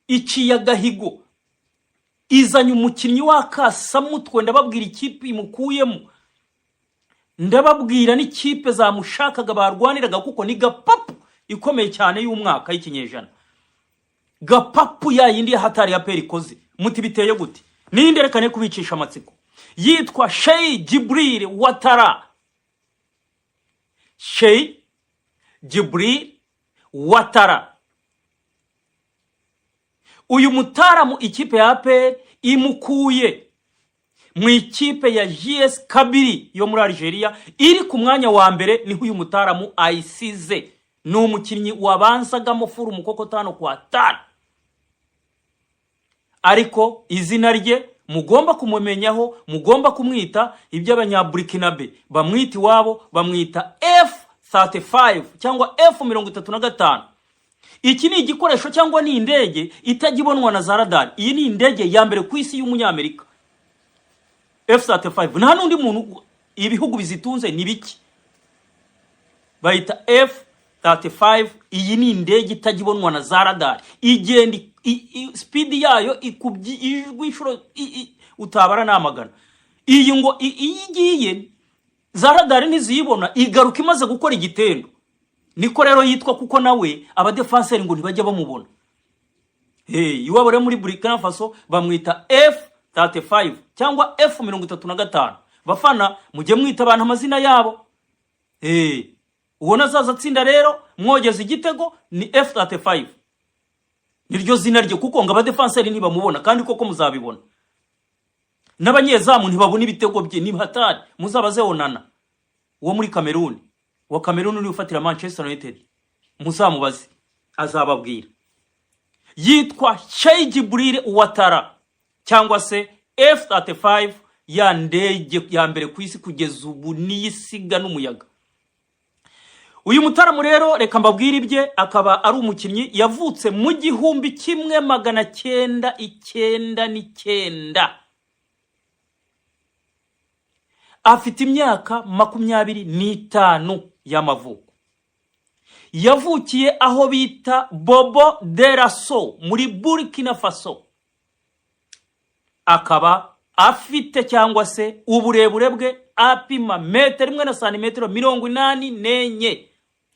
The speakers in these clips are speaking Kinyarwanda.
Iciye agahigo, izanye umukinnyi w'akasamutwe. Ndababwira ikipe imukuyemo, ndababwira n'ikipe zamushakaga barwaniraga, kuko ni gapapu ikomeye cyane y'umwaka, y'ikinyejana, gapapu ya yindi ya hatari ya APR ikoze. Muti biteye gute? Ninde? Rekane kubicisha amatsiko. Yitwa Cheick Djibril Ouattara. Cheick Djibril Ouattara, uyu mutaramu ikipe ya APR imukuye mu ikipe ya JS Kabylie yo muri Algeria, iri ku mwanya wa mbere, niho uyu mutaramu ayisize. Ni umukinnyi wabanzagamo furu mukokotano kwa tanu, ariko izina rye mugomba kumumenyaho, mugomba kumwita ibyo Abanyaburikinabe bamwita iwabo, bamwita F35 cyangwa F35. Iki ni igikoresho cyangwa ni indege itajya ibonwa na za radari. Iyi ni indege ya mbere ku isi y'Umunyamerika, F35. Nta n'undi muntu, ibihugu bizitunze ni bike. Bayita F35. Iyi ni indege itajya ibonwa na za radari, igenda speed yayo ikubye ijwi inshuro utabara n'amagana. Iyi ngo iyo igiye, za radari ntiziyibona, igaruka imaze gukora igitendo. Niko rero yitwa, kuko nawe abadefanseri ngo ntibajya bamubona. Hey, iwabo rero muri Burkina Faso bamwita F35 cyangwa F35. Bafana, mujye mwita abantu amazina yabo. Hey, ubona azaza atsinda rero mwogeza igitego ni F35, niryo zina rye, kuko ngo abadefanseri ntibamubona, kandi koko muzabibona, n'abanyezamu ntibabona ibitego bye, ni hatari. Muzabaze Onana wo muri Kameruni, wa Kameruni uri ufatira Manchester United, muzamubaze azababwira. Yitwa Cheick Djibril Ouattara cyangwa se F35, ya ndege ya mbere ku isi kugeza ubu, niyisiga n'umuyaga. Uyu mutaramu rero, reka mbabwire ibye. Akaba ari umukinnyi yavutse mu 1999, afite imyaka 25 y'amavuko. Yavukiye aho bita Bobo Dioulasso muri Burkina Faso, akaba afite cyangwa se uburebure bwe apima metero 1 na santimetero 84,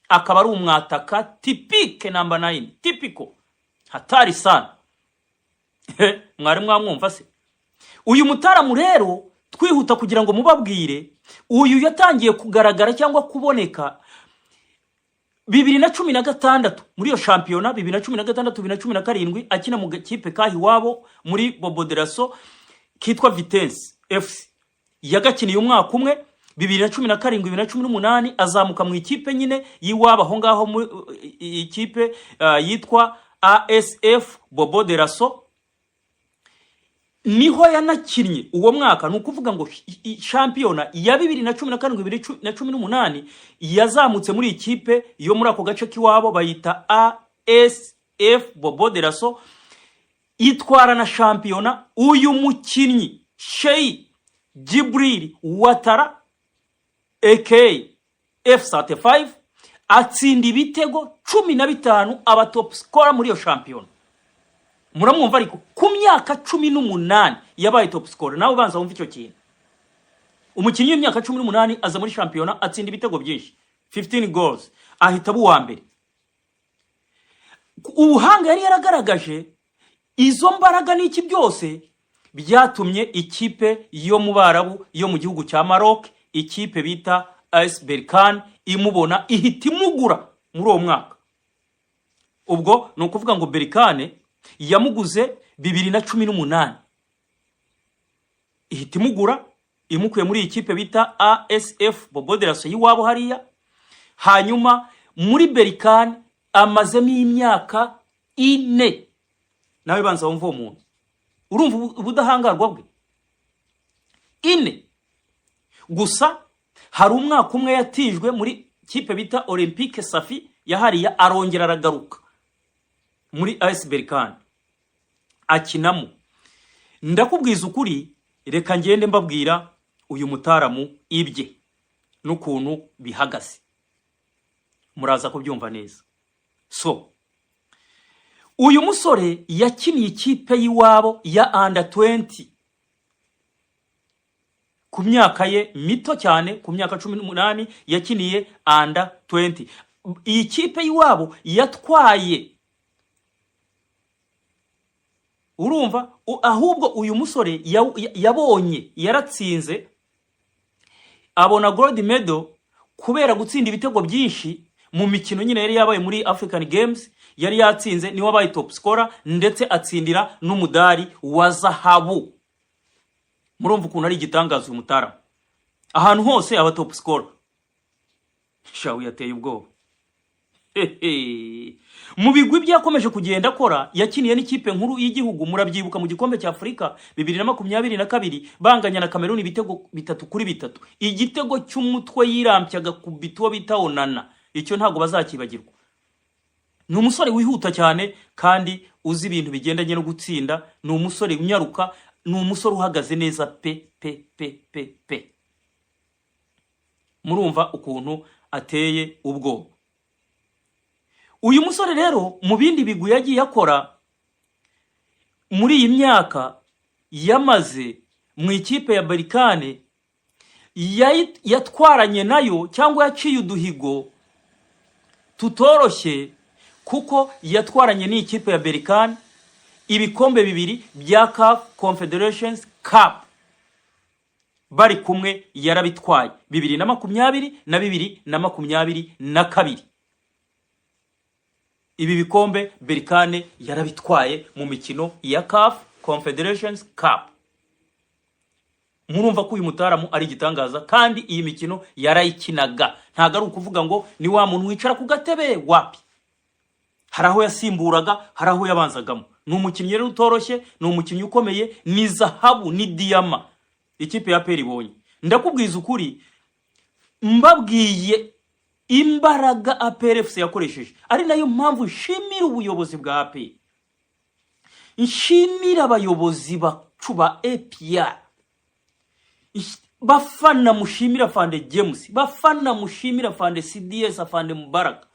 akaba ari umwataka typique, number 9 typical, hatari sana. Mwari mwamwumva se uyu mutaramu? Rero twihuta kugira ngo mubabwire, uyu yatangiye kugaragara cyangwa kuboneka 2016 muri iyo shampiyona 2016, 2017, akina mu gakipe kaha iwabo muri Bobo Dioulasso kitwa Vitesse FC. Yagakiniye umwaka umwe, 2017, 2018, azamuka mu ikipe nyine y'iwabo aho ngaho, mu ikipe yitwa ASF Bobo Dioulasso, niho yanakinnye uwo mwaka. Ni ukuvuga ngo shampiyona ya 2017, 2018, yazamutse muri ikipe yo muri ako gace k'iwabo bayita ASF Bobo Dioulasso, itwara na shampiyona. Uyu mukinnyi Cheick Djibril Ouattara aka F35 atsinda ibitego 15, aba top scorer muri iyo shampiyona. Muramwumva ariko, ku myaka 18 yabaye top scorer. Nawe ubanza wumva icyo kintu, umukinnyi w'imyaka 18 aza muri shampiyona atsinda ibitego byinshi, 15 goals, ahita aba uwa mbere. Ubuhanga yari yaragaragaje, izo mbaraga n'iki byose, byatumye ikipe yo mu Barabu, yo mu gihugu cya Maroc, ikipe bita AS Berkane, imubona, ihita imugura muri uwo mwaka. Ubwo ni ukuvuga ngo Berkane yamuguze 2018, ihita imugura imukuye muri iyi kipe bita ASF Bobo Dioulasso y'iwabo hariya. Hanyuma muri Berkane amazemo imyaka 4. Nawe banza wumva uwo muntu, urumva ubudahangarwa bwe? 4 gusa. Hari umwaka umwe yatijwe muri kipe bita Olympique Safi yahariya, arongera aragaruka muri AS Berkane akinamo. Ndakubwiza ukuri, reka ngende mbabwira uyu mutaramu ibye n'ukuntu bihagaze, muraza kubyumva neza. So Uyu musore yakiniye ikipe y'iwabo ya under 20 ku myaka ye mito cyane, ku myaka 18 yakiniye under 20. Iyi kipe y'iwabo yatwaye, urumva, ahubwo uyu musore yabonye yaratsinze, abona gold medal kubera gutsinda ibitego byinshi mu mikino nyine yari yabaye muri African Games. Yari yatsinze, niwe wabaye top scorer, ndetse atsindira n'umudari wa zahabu. Murumva ukuntu ari igitangaza uyu mutaramu, ahantu hose aba top scorer. Shawu, yateye ubwoba. Hehe. Mu bigwi bye yakomeje kugenda akora, yakiniye n'ikipe nkuru y'igihugu, murabyibuka mu gikombe cya Afurika 2022, banganya na Kameruni ibitego 3-3. Igitego cy'umutwe yirampyaga kubita uwo bita Onana, icyo ntabwo bazakibagirwa. Ni umusore wihuta cyane kandi uzi ibintu bigendanye no gutsinda. Ni umusore unyaruka, ni umusore uhagaze neza pe pe pe pe pe. Murumva ukuntu ateye ubwoba uyu musore. Rero mu bindi bigwi yagiye akora muri iyi myaka yamaze mu ikipe ya Berkane, yatwaranye nayo cyangwa yaciye uduhigo tutoroshye, kuko yatwaranye n'ikipe ya Berkane ibikombe bibiri bya CAF Confederations Cup. Bari kumwe yarabitwaye 2020 na 2022. Ibi bikombe Berkane yarabitwaye mu mikino ya CAF Confederations Cup. Murumva ko uyu mutaramu ari igitangaza, kandi iyi mikino yarayikinaga. Ntabwo ari ukuvuga ngo ni wa muntu wicara ku gatebe, wapi. Hari aho yasimburaga, hari aho yabanzagamo. Ni umukinnyi rero utoroshye, ni umukinnyi ukomeye, ni zahabu, ni diyama ikipe ya APR ibonye. Ndakubwiza ukuri, mbabwiye imbaraga APR FC yakoresheje, ari nayo mpamvu nshimira ubuyobozi bwa APR, nshimira abayobozi bacu ba APR. Bafana, mushimira Afande James. Bafana, mushimira Afande CDS, Afande Mubaraka.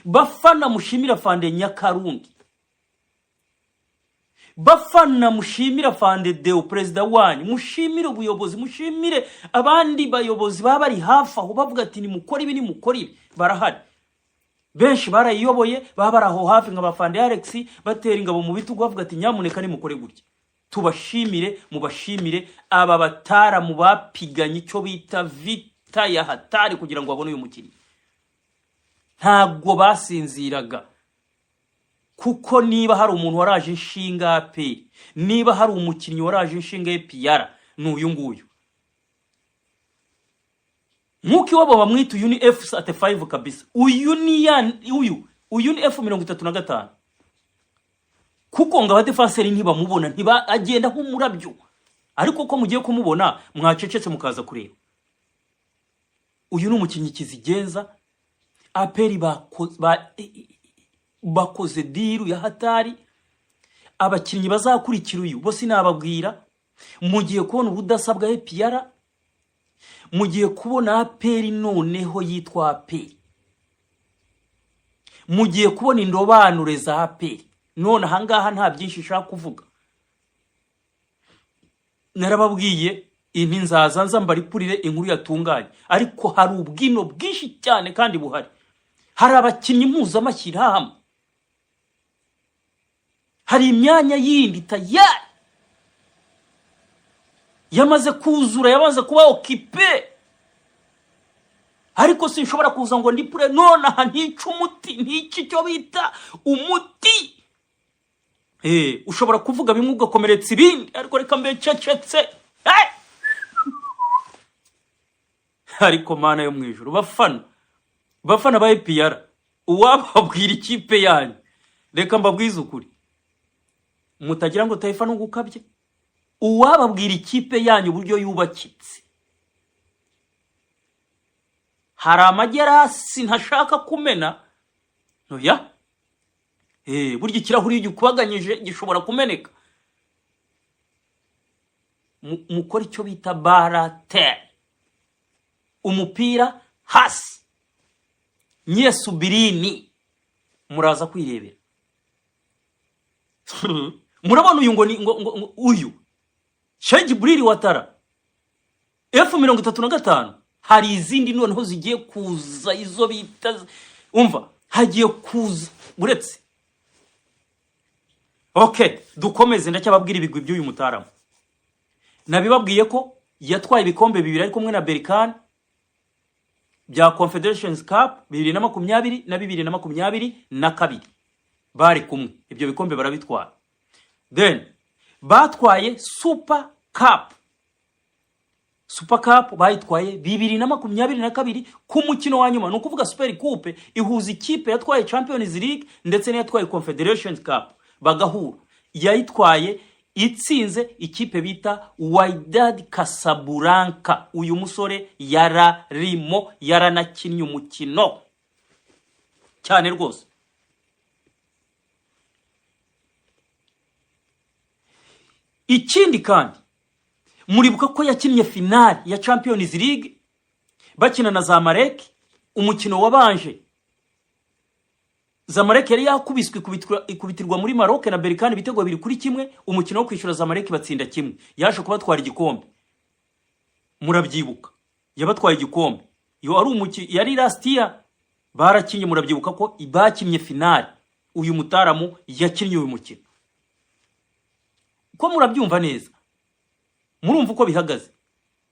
Bafana, mushimira Afande Nyakarundi. Bafana, mushimira Afande Deo, perezida wanyu. Mushimire ubuyobozi, mushimire abandi bayobozi baba bari hafi aho bavuga ati: "Nimukore ibi, nimukore ibi." Barahari benshi barayiyoboye, baba bari aho hafi nka bafande Alex, batera ingabo mu bitugu, bavuga ati: "Nyamuneka nimukore gutya." Tubashimire, mubashimire aba bataramu bapiganye icyo bita vita ya hatari kugira ngo babone uyu mukinnyi. Ntabwo basinziraga, kuko niba hari umuntu waraje inshinga APR, niba hari umukinnyi waraje inshinga APR, ni uyu nguyu. Nk'uko iwabo bamwita, uyu ni F35 kabisa. Uyu ni ya uyu ni F35, kuko ngo abadefanseri ntibamubona, ntiba agenda nk'umurabyo. Ariko ko mugiye kumubona, mwacecetse mukaza kureba. Uyu ni umukinnyi kizigenza. APR bakoze deal ya hatari. Abakinnyi bazakurikira uyu bo sinababwira. Mugiye kubona ubudasa bwa APR, mugiye kubona APR noneho yitwa APR, mugiye kubona indobanure za APR. None ahangaha nta byinshi nshaka kuvuga. Narababwiye inti nzaza nza mbaripurire inkuru yatunganye, ariko hari ubwino bwinshi cyane kandi buhari. Hari abakinnyi mpuzamashyirahamwe, hari imyanya yindi tayari yamaze kuzura, yamaze kuba occupé, ariko sinshobora kuza ngo ndipure nonaha ntica umuti, ntica icyo bita umuti. Ushobora kuvuga bimwe ugakomeretsa ibindi, ariko reka mbe ncecetse. Ariko Mana yo mu ijuru, bafana, bafana ba APR, uwababwira ikipe yanyu, reka mbabwize ukuri, mutagira ngo Taifa n'ugukabye, uwababwira ikipe yanyu uburyo yubakitse, hari amagerasi ntashaka kumena. Oya, burya ikirahuri iyo gikubaganyije gishobora kumeneka. Mukora icyo bita baratere, umupira hasi, nyesubirini, muraza kwirebera. Murabona uyu ngo ni ngo uyu Cheick Djibril Ouattara F35. Hari izindi noneho zigiye kuza, izo bita, umva, hagiye kuza uretse. Okay, dukomeze. Ndacyababwira ibigwi by'uyu mutaramu. Nabibabwiye ko yatwaye ibikombe bibiri ari kumwe na Berkane bya Confederations Cup, 2020 na 2022. Bari kumwe, ibyo bikombe barabitwara. Then batwaye Super Cup. Super Cup bayitwaye 2022 ku mukino wa nyuma. Ni ukuvuga Super Coupe ihuza ikipe yatwaye Champions League ndetse n'iyatwaye Confederations Cup bagahura. Yayitwaye itsinze ikipe bita Wydad Casablanca. Uyu musore yararimo, yaranakinnye umukino cyane rwose. Ikindi kandi, muribuka ko yakinnye finale ya Champions League bakina na Zamalek. Umukino wabanje, Zamalek yari yakubiswe, ikubitirwa muri Maroc na Berkane ibitego 2-1. Umukino wo kwishyura, Zamalek batsinda kimwe. Yaje kubatwara igikombe, murabyibuka, yabatwaye igikombe. Iyo ari yari last year barakinye. Murabyibuka ko bakinnye finale, uyu mutaramu yakinnye uyu mukino. Ko murabyumva neza, murumva uko bihagaze.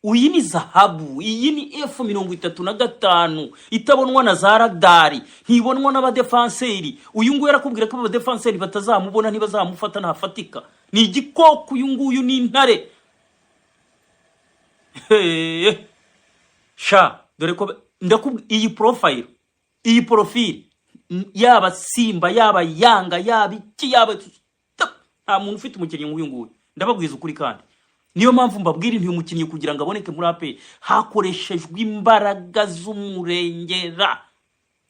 Uyi ni zahabu, iyi ni F35 itabonwa na za radari, ntibonwa n'abadefanseri. Uyu nguyu arakubwira ko abadefanseri batazamubona, ntibazamufata, ntafatika. Ni igikoko uyu nguyu, ni intare. Hehe. Sha, dore ko ndakubwira, iyi profile, iyi profile, yaba Simba, yaba Yanga, yaba iki, yaba, nta muntu ufite umukinnyi nk'uyu nguyu, ndababwiza ukuri. Kandi niyo mpamvu mbabwira nti uyu mukinnyi kugira ngo aboneke muri APR hakoreshejwe imbaraga z'umurengera.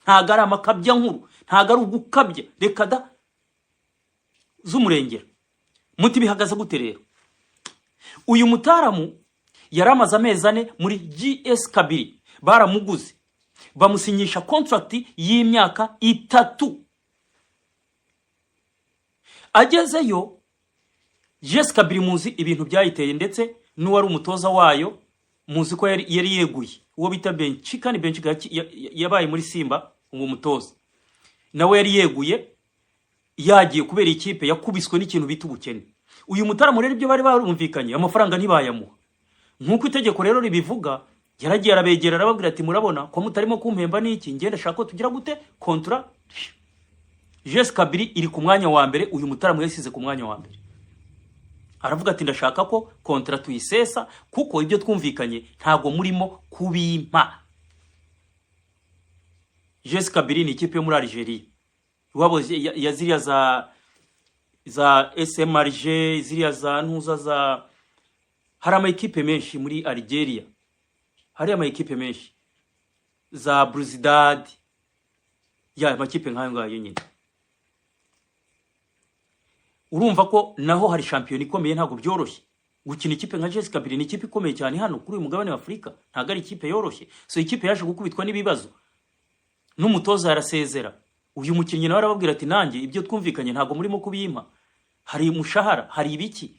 Ntabwo ari amakabya nkuru, ntabwo ari ugukabya, reka da, z'umurengera. Muti bihagaze gute rero? Uyu mutaramu yari amaze amezi 4 muri JS Kabylie. Baramuguze, bamusinyisha contract y'imyaka 3. Agezeyo, JS Kabylie muzi ibintu byayiteye, ndetse n'uwari umutoza wayo muzi ko yari yeguye, uwo bita Benchika. Ni Benchika yabaye muri Simba. Uwo mutoza nawe yari yeguye, yagiye kubera ikipe yakubiswe n'ikintu bita ubukene. Uyu mutaramu rero, ibyo bari barumvikanye, amafaranga ntibayamuha nk'uko itegeko rero ribivuga. Yaragiye arabegera, arababwira ati: "Murabona ko mutarimo kumpemba n'iki, ngenda ndashaka ko tugira gute contrat." JS Kabylie iri ku mwanya wa mbere. Uyu mutaramu yasize ku mwanya wa mbere, aravuga ati: "Ndashaka ko contrat tuyisesa kuko ibyo twumvikanye ntabwo murimo kubimpa." JS Kabylie ni ikipe yo muri Algeria, iwabo ya ziriya za SMRG, ziriya za ntuza za, hari ama ekipe menshi muri Algeria, hari ama ekipe menshi za Belouizdad, ya amakipe nk'ayo ngayo nyine. Urumva ko naho hari shampiyona ikomeye. Ntabwo byoroshye gukina ikipe nka JS Kabylie, ni ikipe ikomeye cyane hano kuri uyu mugabane wa Afurika, ntabwo ari ikipe yoroshye. So ikipe yaje gukubitwa n'ibibazo, n'umutoza yarasezera. Uyu mukinnyi nawe arababwira ati: "Nanjye ibyo twumvikanye ntabwo murimo kubimpa." Hari umushahara, hari ibiki,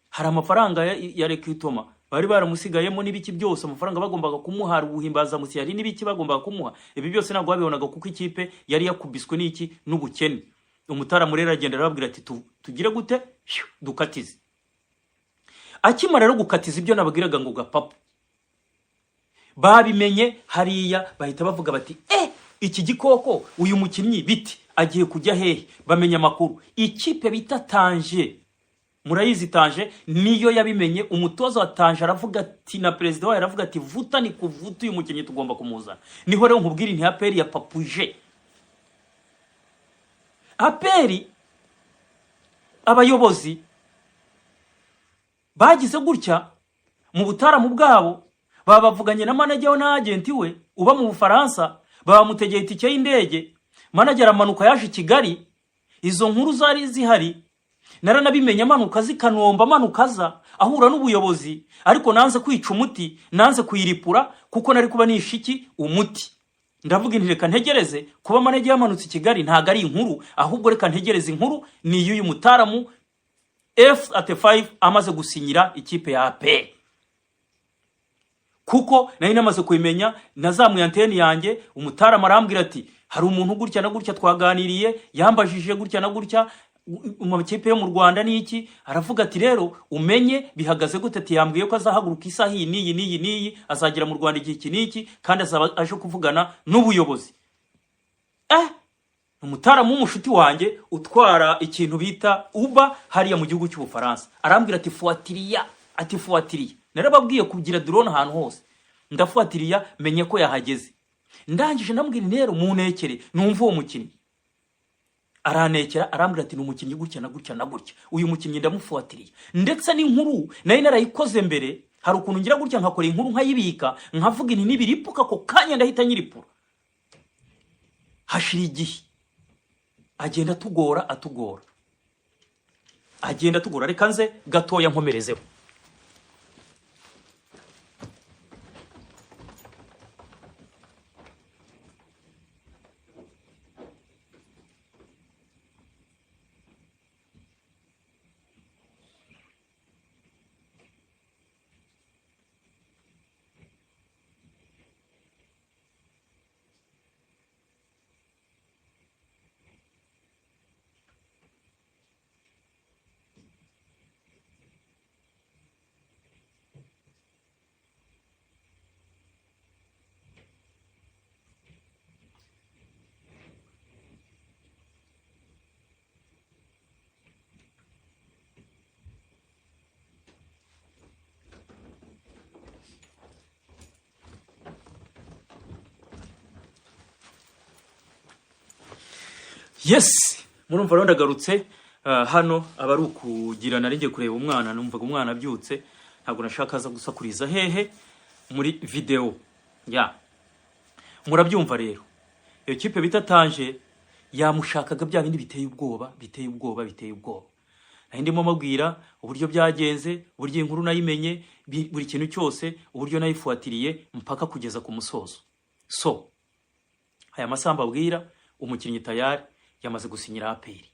hari amafaranga ya recrutement bari baramusigayemo n'ibiki byose, amafaranga bagombaga kumuha, hari ubuhimbazamusyi, hari n'ibiki bagombaga kumuha. Ibi byose ntabwo babibonaga kuko ikipe yari yakubiswe n'iki? N'ubukene. Umutaramu rero aragenda arababwira ati: "Tugire gute? Phew, dukatize." Akimara rero gukatiza, ibyo nababwiraga ngo gapapu babimenye hariya, bahita bavuga bati: "Eh, iki gikoko, uyu mukinnyi biti agiye kujya hehe?" Bamenya amakuru, ikipe bita Tanger, murayizi Tanger, niyo yabimenye. Umutoza wa Tanger aravuga ati, na perezida wayo aravuga ati: "Vuta ni kuvuta, uyu mukinnyi tugomba kumuzana." Niho rero nkubwira inti APR ya papuje. APR abayobozi bagize gutya mu butaramu bwabo, baba bavuganye na manager we na agent we uba mu Bufaransa, babamutegeye itike y'indege. Manager aramanuka, yaje i Kigali. Izo nkuru zari zihari, naranabimenye, amanuka azi Kanombe, amanuka aza ahura n'ubuyobozi. Ariko nanze kwica umuti, nanze kuyiripura kuko nari kuba nishe iki? Umuti. Ndavuga nti reka ntegereze. Kuba manager yamanutse i Kigali ntabwo ari inkuru, ahubwo reka ntegereze inkuru ni iy'uyu mutaramu F35 amaze gusinyira ikipe ya APR, kuko nari namaze kubimenya. Nazamuye anteni yanjye, umutaramu arambwira ati hari umuntu gutya na gutya twaganiriye, yambajije gutya na gutya mu makipe yo mu Rwanda ni iki. Aravuga ati rero umenye bihagaze gute? Ati yambwiye ko azahaguruka isaha iyi n'iyi n'iyi n'iyi, azagera mu Rwanda igihe iki n'iki, kandi azaba aje kuvugana n'ubuyobozi. Umutaramu w'umushuti wanjye utwara ikintu bita Uber hariya mu gihugu cy'Ubufaransa arambwira ati fuatiriya, ati fuatiriya. Narababwiye kugira drone ahantu hose. Ndafuatiriya, menye ko yahageze. Ndangije ndamubwira rero munekere numva uwo mukinnyi. Aranekera, arambwira ati ni umukinnyi gutya na gutya na gutya. Uyu mukinnyi ndamufuatiriye, ndetse n'inkuru nari narayikoze mbere. Hari ukuntu ngira gutya nkakora inkuru nkayibika, nkavuga inti nibiripuka ako kanya ndahita nyiripura. Hashira igihe, agenda atugora, atugora, agenda atugora. Reka nze gatoya nkomerezeho. Yes, murumva rero ndagarutse. Hano aba ari ukugira nari ngiye kureba umwana, numvaga umwana abyutse, ntabwo nashaka aza gusakuriza hehe muri video ya. Murabyumva rero, iyo kipe bita Tanger yamushakaga bya bindi biteye ubwoba, biteye ubwoba, biteye ubwoba. Nari ndimo mabwira uburyo byagenze, uburyo iyi nkuru nayimenye, buri kintu cyose, uburyo nayifuatiriye mpaka kugeza ku musozo. So aya masaha mbabwira, umukinnyi tayari yamaze gusinyira APR.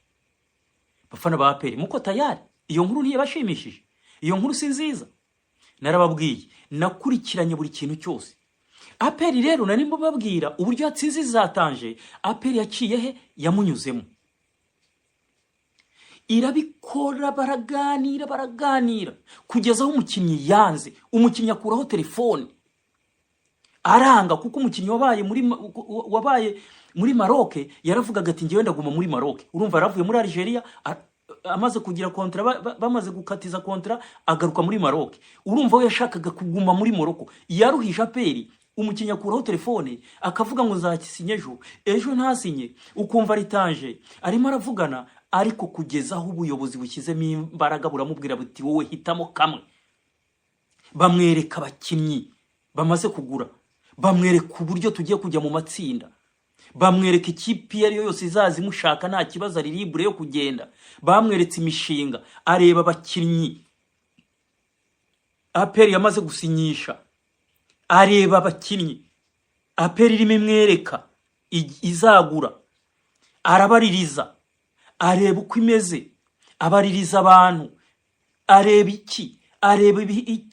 Bafana ba APR, muko tayari iyo nkuru ntiyabashimishije? Iyo nkuru si nziza? Narababwiye, nakurikiranye buri kintu cyose. APR rero nari mbabwira uburyo yatsinze za Tanger. APR yaciye he? Yamunyuzemo, irabikora, baraganira, baraganira kugeza aho umukinnyi yanze. Umukinnyi akuraho telefone aranga, kuko umukinnyi wabaye muri Maroc yaravugaga ati ngewe ndaguma muri Maroc. Urumva yaravuye muri Algeria, amaze kugira contrat, bamaze gukatiza contrat, agaruka muri Maroc. Urumva we yashakaga kuguma muri Morocco. Yaruhije APR, umukinnyi akuraho telefone akavuga ngo nzasinye ejo, ejo ntasinye, ukumva ari Tanger arimo aravugana. Ariko kugeza aho ubuyobozi bushyizemo imbaraga, buramubwira buti wowe hitamo kamwe. Bamwereka abakinnyi bamaze kugura, bamwereka uburyo tugiye kujya mu matsinda, bamwereka ikipe iyo ari yo yose izaza imushaka, nta kibazo, ari libre yo kugenda. Bamweretse imishinga, areba abakinnyi APR yamaze gusinyisha, areba abakinnyi APR irimo imwereka izagura, arabaririza, areba uko imeze, abaririza abantu, areba iki, areba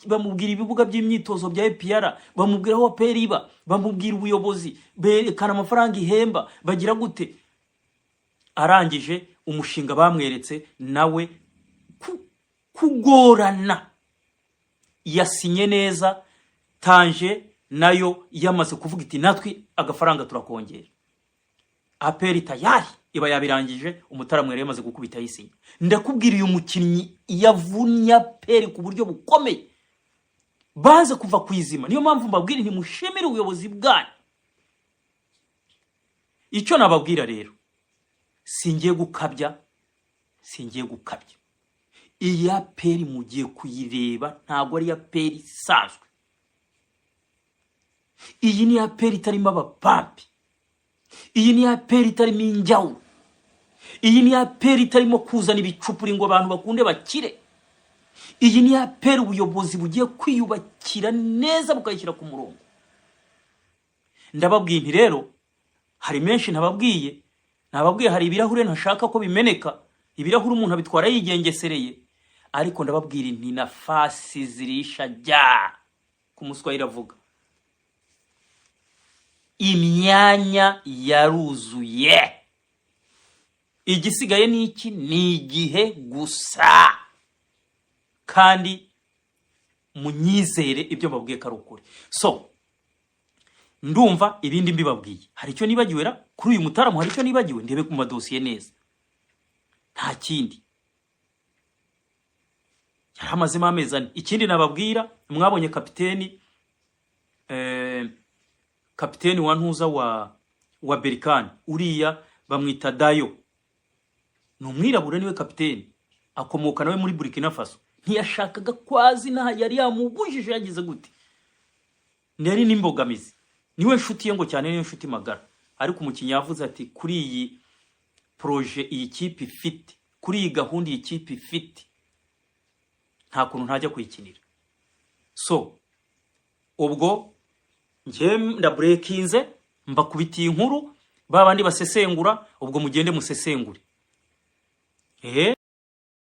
bamubwira ibibuga by'imyitozo bya APR, bamubwira aho APR iba, bamubwira ubuyobozi, berekana amafaranga ihemba, bagira gute. Arangije umushinga bamweretse, nawe kugorana yasinye neza. Tanger nayo yamaze kuvuga iti natwe agafaranga turakongera. APR tayari iba yabirangije, umutaramu yari yamaze gukubita yisinya. Ndakubwira, uyu mukinnyi yavunnye APR ku buryo bukomeye, banze kuva ku izima. Niyo mpamvu mbabwira ntimushimire ubuyobozi bwanyu. Icyo nababwira rero, singiye gukabya, singiye gukabya, iyi APR mugiye kuyireba ntabwo ari APR isanzwe. Iyi ni APR itarimo abapampi, iyi ni APR itarimo injyawuro, iyi ni APR itarimo kuzana ibicupuri ngo abantu bakunde bakire. Iyi ni APR ubuyobozi bugiye kwiyubakira neza, bukayishyira ku murongo. Ndababwiye nti rero hari menshi ntababwiye. Nababwiye hari ibirahure ntashaka ko bimeneka. Ibirahure umuntu abitwara yigengesereye. Ariko ndababwira nti nafasi zilishajaa, ku Muswahili iravuga imyanya yaruzuye. Igisigaye ni iki? Ni igihe gusa. Kandi munyizere, ibyo mbabwiye ko ari ukuri. So ndumva ibindi mbibabwiye. Hari icyo nibagiwe ra kuri uyu mutaramu? Hari icyo nibagiwe? Ndebe ku madosiye neza. Nta kindi, yari amazemo amezi 4. Ikindi nababwira, mwabonye kapiteni wa ntuza wa Berkane, uriya bamwita Dayo, ni umwirabura, niwe kapiteni, akomoka nawe muri Burkina Faso. Ntiyashakaga kwazi nta yari yamubujije, yagize gute, yari n'imbogamizi. Niwe nshuti ye ngo cyane, niwe nshuti magara. Ariko umukinnyi yavuze ati kuri iyi projet iyi kipe ifite, kuri iyi gahunda iyi kipe ifite, nta kuntu ntajya kuyikinira. So ubwo njye ndaburekinze, mbakubitiye inkuru. Ba bandi basesengura, ubwo mugende musesengure. Ehe.